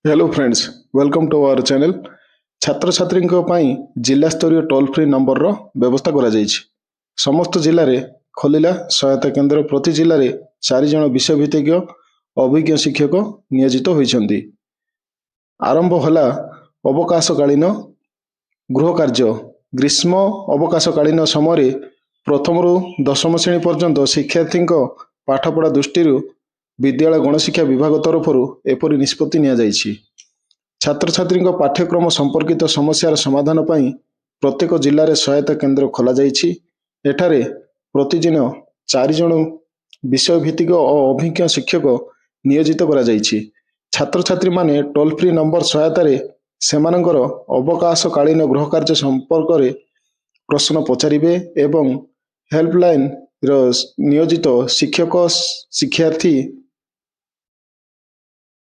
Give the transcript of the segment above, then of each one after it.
Hello friends, welcome to our channel. ଛାତ୍ରଛାତ୍ରୀଙ୍କ ପାଇଁ ଜିଲ୍ଲାସ୍ତରୀୟ ଟୋଲ୍ ଫ୍ରି ନମ୍ବରର ବ୍ୟବସ୍ଥା କରାଯାଇଛି। ସମସ୍ତ ଜିଲ୍ଲାରେ ଖୋଲିଲା ସହାୟତା କେନ୍ଦ୍ର। ପ୍ରତି ଜିଲ୍ଲାରେ ଚାରିଜଣ ବିଷୟଭିତ୍ତିକ ଅଭିଜ୍ଞ ଶିକ୍ଷକ ନିୟୋଜିତ ହୋଇଛନ୍ତି। ଆରମ୍ଭ ହେଲା ଅବକାଶକାଳୀନ ଗୃହ କାର୍ଯ୍ୟ। ଗ୍ରୀଷ୍ମ ଅବକାଶକାଳୀନ ସମୟରେ ପ୍ରଥମରୁ ଦଶମ ଶ୍ରେଣୀ ପର୍ଯ୍ୟନ୍ତ ଶିକ୍ଷାର୍ଥୀଙ୍କ ପାଠପଢ଼ା ଦୃଷ୍ଟିରୁ ବିଦ୍ୟାଳୟ ଗଣଶିକ୍ଷା ବିଭାଗ ତରଫରୁ ଏପରି ନିଷ୍ପତ୍ତି ନିଆଯାଇଛି। ଛାତ୍ରଛାତ୍ରୀଙ୍କ ପାଠ୍ୟକ୍ରମ ସମ୍ପର୍କିତ ସମସ୍ୟାର ସମାଧାନ ପାଇଁ ପ୍ରତ୍ୟେକ ଜିଲ୍ଲାରେ ସହାୟତା କେନ୍ଦ୍ର ଖୋଲାଯାଇଛି। ଏଠାରେ ପ୍ରତିଦିନ ଚାରିଜଣ ବିଷୟଭିତ୍ତିକ ଓ ଅଭିଜ୍ଞ ଶିକ୍ଷକ ନିୟୋଜିତ କରାଯାଇଛି। ଛାତ୍ରଛାତ୍ରୀମାନେ ଟୋଲ୍ ଫ୍ରି ନମ୍ବର ସହାୟତାରେ ସେମାନଙ୍କର ଅବକାଶକାଳୀନ ଗୃହକାର୍ଯ୍ୟ ସମ୍ପର୍କରେ ପ୍ରଶ୍ନ ପଚାରିବେ ଏବଂ ହେଲ୍ପଲାଇନ୍ର ନିୟୋଜିତ ଶିକ୍ଷକ ଶିକ୍ଷାର୍ଥୀ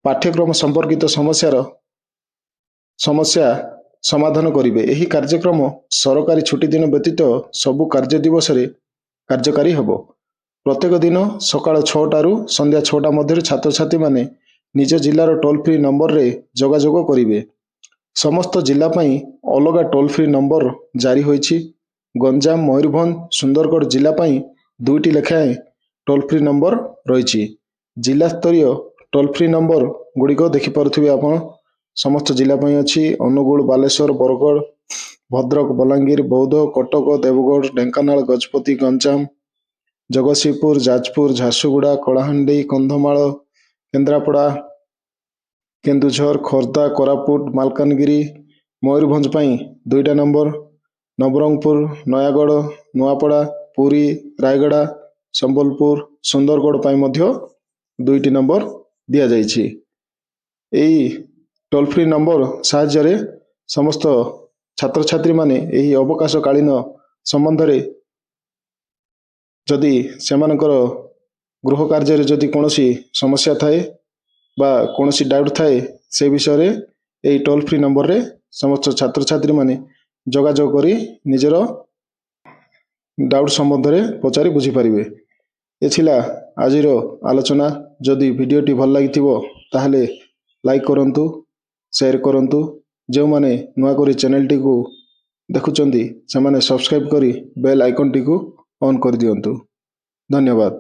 ପାଠ୍ୟକ୍ରମ ସମ୍ପର୍କିତ ସମସ୍ୟା ସମାଧାନ କରିବେ। ଏହି କାର୍ଯ୍ୟକ୍ରମ ସରକାରୀ ଛୁଟିଦିନ ବ୍ୟତୀତ ସବୁ କାର୍ଯ୍ୟ ଦିବସରେ କାର୍ଯ୍ୟକାରୀ ହେବ। ପ୍ରତ୍ୟେକ ଦିନ ସକାଳ 6ଟାରୁ ସନ୍ଧ୍ୟା 6ଟା ମଧ୍ୟରେ ଛାତ୍ରଛାତ୍ରୀମାନେ ନିଜ ଜିଲ୍ଲାର ଟୋଲ୍ ଫ୍ରି ନମ୍ବରରେ ଯୋଗାଯୋଗ କରିବେ। ସମସ୍ତ ଜିଲ୍ଲା ପାଇଁ ଅଲଗା ଟୋଲ୍ ଫ୍ରି ନମ୍ବର ଜାରି ହୋଇଛି। ଗଞ୍ଜାମ, ମୟୂରଭଞ୍ଜ, ସୁନ୍ଦରଗଡ଼ ଜିଲ୍ଲା ପାଇଁ ଦୁଇଟି ଲେଖାଏଁ ଟୋଲ୍ ଫ୍ରି ନମ୍ବର ରହିଛି। ଜିଲ୍ଲାସ୍ତରୀୟ ଟୋଲ୍ ଫ୍ରି ନମ୍ବର ଗୁଡ଼ିକ ଦେଖିପାରୁଥିବେ ଆପଣ, ସମସ୍ତ ଜିଲ୍ଲା ପାଇଁ ଅଛି। ଅନୁଗୁଳ, ବାଲେଶ୍ୱର, ବରଗଡ଼, ଭଦ୍ରକ, ବଲାଙ୍ଗୀର, ବୌଦ୍ଧ, କଟକ, ଦେବଗଡ଼, ଢେଙ୍କାନାଳ, ଗଜପତି, ଗଞ୍ଜାମ, ଜଗତସିଂହପୁର, ଯାଜପୁର, ଝାରସୁଗୁଡ଼ା, କଳାହାଣ୍ଡି, କନ୍ଧମାଳ, କେନ୍ଦ୍ରାପଡ଼ା, କେନ୍ଦୁଝର, ଖୋର୍ଦ୍ଧା, କୋରାପୁଟ, ମାଲକାନଗିରି, ମୟୂରଭଞ୍ଜ ପାଇଁ ଦୁଇଟା ନମ୍ବର, ନବରଙ୍ଗପୁର, ନୟାଗଡ଼, ନୂଆପଡ଼ା, ପୁରୀ, ରାୟଗଡ଼ା, ସମ୍ବଲପୁର, ସୁନ୍ଦରଗଡ଼ ପାଇଁ ମଧ୍ୟ ଦୁଇଟି ନମ୍ବର ଦିଆଯାଇଛି। ଏହି ଟୋଲ୍ ଫ୍ରି ନମ୍ବର ସାହାଯ୍ୟରେ ସମସ୍ତ ଛାତ୍ରଛାତ୍ରୀମାନେ ଏହି ଅବକାଶକାଳୀନ ସମ୍ବନ୍ଧରେ ଯଦି ସେମାନଙ୍କର ଗୃହ କାର୍ଯ୍ୟରେ ଯଦି କୌଣସି ସମସ୍ୟା ଥାଏ ବା କୌଣସି ଡାଉଟ୍ ଥାଏ, ସେ ବିଷୟରେ ଏହି ଟୋଲ୍ ଫ୍ରି ନମ୍ବରରେ ସମସ୍ତ ଛାତ୍ରଛାତ୍ରୀମାନେ ଯୋଗାଯୋଗ କରି ନିଜର ଡାଉଟ୍ ସମ୍ବନ୍ଧରେ ପଚାରି ବୁଝିପାରିବେ। ଏ ଥିଲା ଆଜିର ଆଲୋଚନା। ଯଦି ଭିଡ଼ିଓଟି ଭଲ ଲାଗିଥିବ, ତାହେଲେ ଲାଇକ୍ କରନ୍ତୁ, ସେୟାର କରନ୍ତୁ। ଯେଉଁମାନେ ନୂଆ କରି ଚ୍ୟାନେଲଟିକୁ ଦେଖୁଛନ୍ତି, ସେମାନେ ସବସ୍କ୍ରାଇବ୍ କରି ବେଲ୍ ଆଇକନ୍ଟିକୁ ଅନ୍ କରିଦିଅନ୍ତୁ। ଧନ୍ୟବାଦ।